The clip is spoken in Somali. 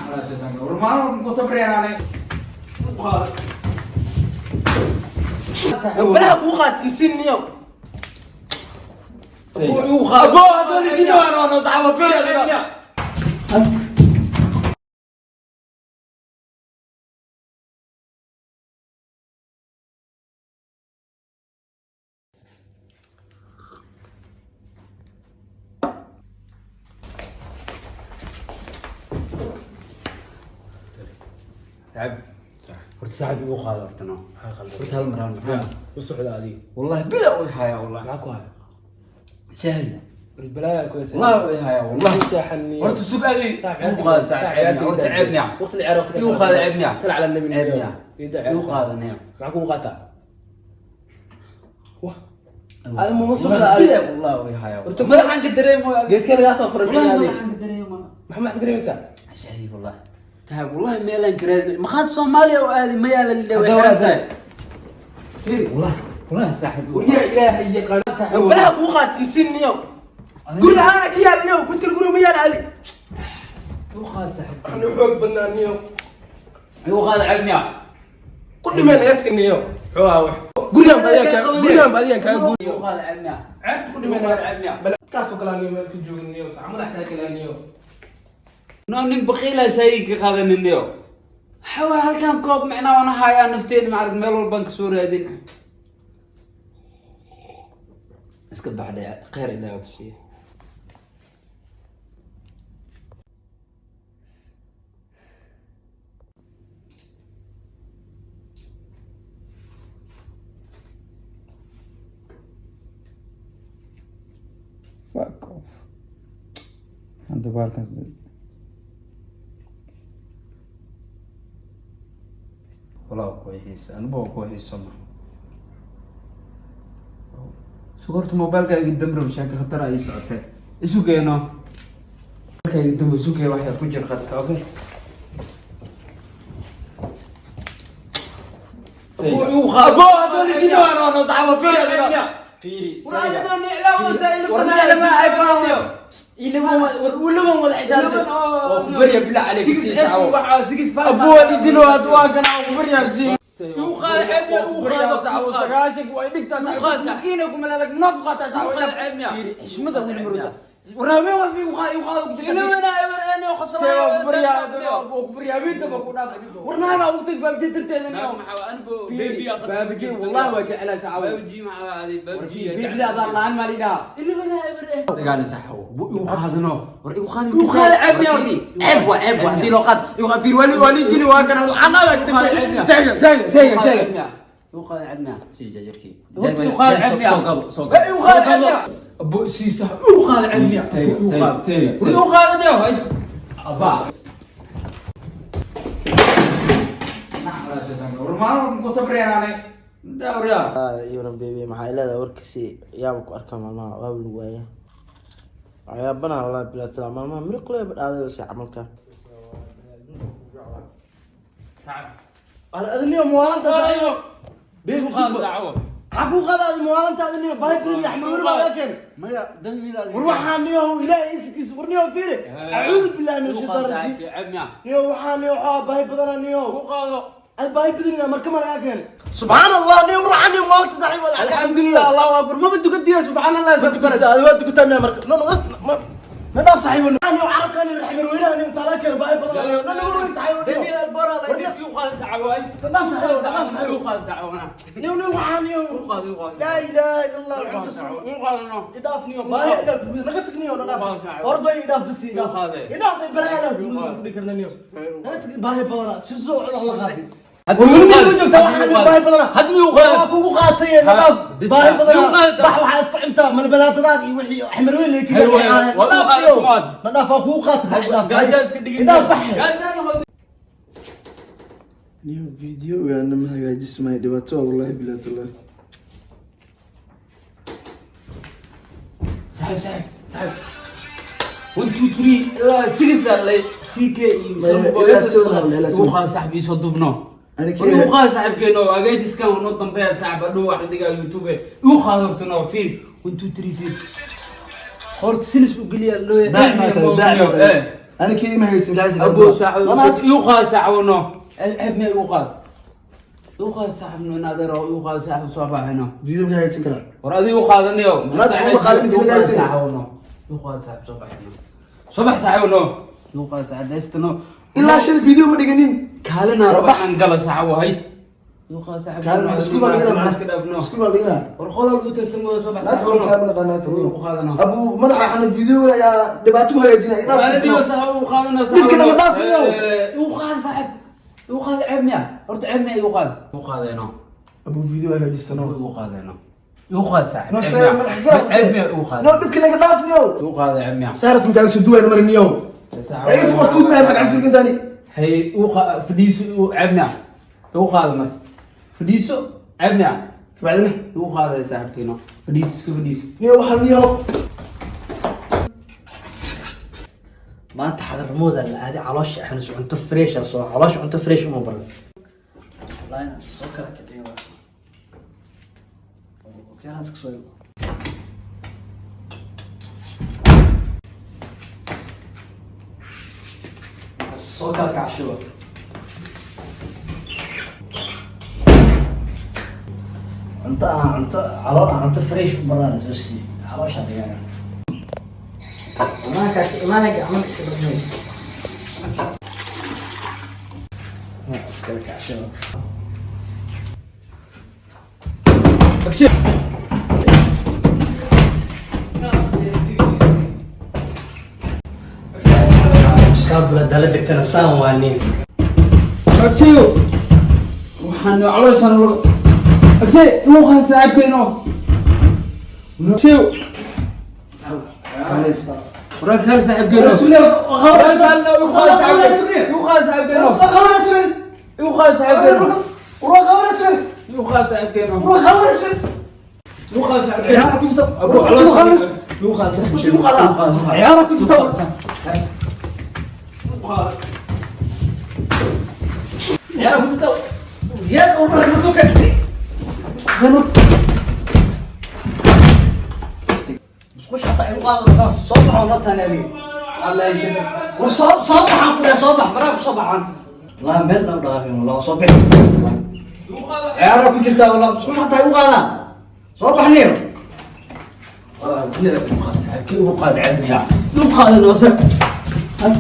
Naclaa shaytaanka. War maalin ku sabreenaane. Balaha kuu qaadsiisin niyo. Abo, hadduu nijin waan oo saxabo fiiri. Horta saaxib, igu qaado horta, no. Horta hal mar, hal mar. U socda adiga. Wallahi bila way hayaa, wallahi. Maxaa ku haya? Shaahi. Balaayaa ku haysa. Wallahi way hayaa, wallahi. Saaxan niyo. Horta sug adi, igu qaado saaxib, ceeb miya. Horta ceeb miya? Waqti ciyaar, waqti. Igu qaado, ceeb miya? Sal ala nabi. Ceeb miya? Igu qaado niyo. Maxaa kugu qaataa? Wah, adi muma socda. Wallahi Adiga bila, wallahi way hayaa. Horta madaxaan ka dareemayo. Geedka lagaa soo furay. Wallahi Adiga madaxaan ka dareemayo. Maxaa ka dareemaysaa? Shaahi, wallahi saaxib, wallahi meelaan ka raadinay maqaad Soomaaliya oo aadi ma yaala lidhe, way Hadda waa xiran tahay. Wallahi, wallahi saaxib. Waryaa Ilaahay yaqaan, balaha kuu qaadsiisin niyo. Guriga haa ka yaal niyo, mid kale guriga ma yaal adi. Igu qaado saaxib. Waxaan u xoog badnaa niyo. Igu qaado, ceeb miya? Ku dhimeen naga tag niyo. Muxuu ahaa wax gurigan ba adiga kaa, gurigan ba adigan kaa guuriyo. Igu qaado, ceeb miya? Ceebta ku dhimeen naga tag niyo. Bal kaasoo kale niyo ma isku joogin niyo, sax madax kaa kale niyo. No, nin baqiila shaayi ka qaadaninayo. Waxaa waay halkan koob micnaa waan hayaa nafteeni, maarag meel walbaan kasoo raadin. Iska baxday, khayr Ilaah ku siiya. Fuck off. Hadda baalkan Walaa ku xiisa, anuba waa ku xiiso ma sugarta mobilkayga damrow, sheeko khatar ay socotee, isu geeno mobilkayga dambe, isu gee wax yar ku jir khadka, okay. Abo, hadduu nijin waan oo saxabo fiiri. Fiiri. War ma iPhone ilawan, war ulawan wada xijaabta. Waa ku barya, bilaa calayk, sii saxabo. Abo, nijin waa waa kana ku barya sii. Sagaashan way dhigtaa saxabo, miskiina ku malaalag munaafiqaata saxabo. Fiiri xishmada weli marusa. War habeen walba igu qaad, igu qaad ku jirta. War naaga ugu tag baabje darteeda niyo. Fiiri baabje, wallahi waa jeclaa saxabo. Biibli adaan laan maa lidhaha. Dagaal saxabo. War igu qaadi. Igu qaadi, ceeb miyaa? Ceeb waa, ceeb waa haddii loo qaad. Igu qaad, fiiri wali wali dili waa kana anaa saaga saaga saaga saaga. Sii jajarkii. Soo gado, soo gado. Saaga saaga. Abba. Naclaa shaytaanka. War maalin ku sabreenaane. Dawriya. Ibran baby, maxaa leedahay warkiisi? Yaaba ku arkaa maalmaha, waaba lagu waaya, waxyaabana wallahi bilaatada maalmaha miriqle badhaaday si camalka adniyo muwaalanta saxiibo baby sugba, maxaa kuu qaada adi muwaalanta adniyo baahi badan iyo xamar weli baa laga keenay. War waxaa niyo, Ilaahay iskiis, war niyo fiiri, acuudu billahi min ashaytaan rajiim. Niyo waxaa niyo, waxaa baahi badana niyo, ad baahi badanina marka ma lagaa keenay, subxaan Allah. Niyo war waxaa niyo muwaalanta saaxiib. Alxamdulilah, Allahu akbar, maba tukadiya, subxaan Allah. Ma tukanaysa adi? Waa tukataa miyaa marka? No, no, no, na dhaaf saaxiibo. Niyo carabka niyo raxmar weynaha niyo taalaa keenay baahi badan niyo, na nagu weyn saaxiibo niyo. Na dhaaf saaxiibo, na dhaaf saaxiibo niyo, niyo waxaa niyo, laa ilaaha illa Allah Muhammad rasuulullah. Idhaaf niyo, baahi idhaaf, naga tag niyo, na dhaaf. Ordo idhaaf bas, idhaaf, idhaaf, balaa ilaah ku dhigi karna niyo, naga tag, baahi badana si soo cuno la qaadi. War weli ma joogtaa? Waxaa niyo baahi badana waa kugu qaatay, na dhaaf, baahi badana. Bax, waxaa isku cuntaa malbalaadadaad iyo wixii axmar weyn leekiya. Na dhaaf niyo, na dhaaf, waa kugu qaatay, bax, idhaaf, idhaaf, bax niyo. Videogaana ma hagaajismayo, dhibaato waa wallahi bilaatullah. Saaxib, saaxib, saaxib, one two three ilaa six lay ck. Ilaa seven hal, ilaa seven. Igu qaad saaxib, iisoo dubno. Ani War igu qaad saaxibkeeno, hagaajiskan noo dambeeya saaxib, hadhow wax la dhigaa YouTube. Igu qaad horta, noo fiir, one two three, fiir horta silis u geliya loo. Daac maa tahay, daac maa tahay. Ani kii ma haysan gaaysan. Abu saaxib, igu qaad saaxiibno. Ceeb miya igu qaad? Igu qaad saaxiibno, in adeer oo igu qaad saaxiib, soo baxayno. Video ma haysan karaa. War adiga igu qaadanayo. Naad kuma qaadan, video haysan. Saaxiibno. Igu qaad saaxiib, soo baxayno. Soo bax saaxiibno. Igu qaad saaxiib, heestano. Ilaa shan video ma dhiganin. Kaalina War bax. waxaan gala saaxiib wahay. Igu qaad saaxiib. Kaalin iskuul baa dhigana Iska macna. dhaafno. Iskuul baa dhigana. War qolal u tartamo, soo bax Naad saaxiibno. kuma naqaanaa tani. Igu qaadano. Abu madaxa xana video ayaa dhibaato ku hagaajinaya. Adiga Dhaaf. saaxiib igu qaadano saaxiib. Dhibka naga dhaafayo. Igu qaad saaxiib. Igu qaad, ceeb miya? Horta ceeb miya igu qaad? Igu qaadayno. Abu video hagaajistano. Igu qaadayno. Igu qaad saaxiib. No Ceeb say miya? madax garab. Ceeb miya igu qaad? No, dhibka naga dhaafniyo. Igu qaad, ceeb miya? Saarat mkaaga soo duwayna mariniyo. Ay fuqa tuug ma gacanta ku gantani. Hay, igu qaad, fadhiiso, igu ceeb miya? Igu qaad mar. Fadhiiso, ceeb miya? Kabacdina Igu qaaday saaxiibkiino. Fadhiiso, iska fadhiiso. Niyo waxaan niyo. Maanta xadarmooda la aaday, caloosha xanuus, cunto fresh ah soo caloosha cunto fresh uma baran. Wallahi inaan soo kala kiciyo waa waxyaalahaas ka soo ibo. Soo kala kacshuba. Cunto aan cunto calool aan cunto fresh u baran la soo siiyey, caloosha digaaga. Imaanka gacmaha iska dhaqmayso. Iskala kacshuba. Akshay. Iskaabula dala degtana saan waa nin. Akshay. Waxaan calooshan lagu. Akshay, igu qaad saaxiibkiino. Akshay. War kale saaxiibkiino. War kale igu qaad saaxiibkiino. Igu qaad saaxiibkiino. Igu qaad saaxiibkiino. Igu qaad saaxiibkiino. Igu qaad saaxiibkiino. Abu calooshan. Igu qaad saaxiibkiino. Igu qaad. Ciyaara ku jirta. Igu qaad. Ciyaara ku jirta. Yaa urur murduka. Musqusha hataa igu qaado, soo baxo noo taani adiga. Allah yashada. War soo baxaan ku dhahay, soo bax, baraha ku soo baxaan. Wallahi meel dhow dhaqaaqin, wallahi soo bixi. Ciyaara ku jirta, wallahi musqusha hataa igu qaadaan. Soo baxniyo. Igu qaad saaxiibkii, igu qaad, ceeb miya? Igu qaad noo saaxiib.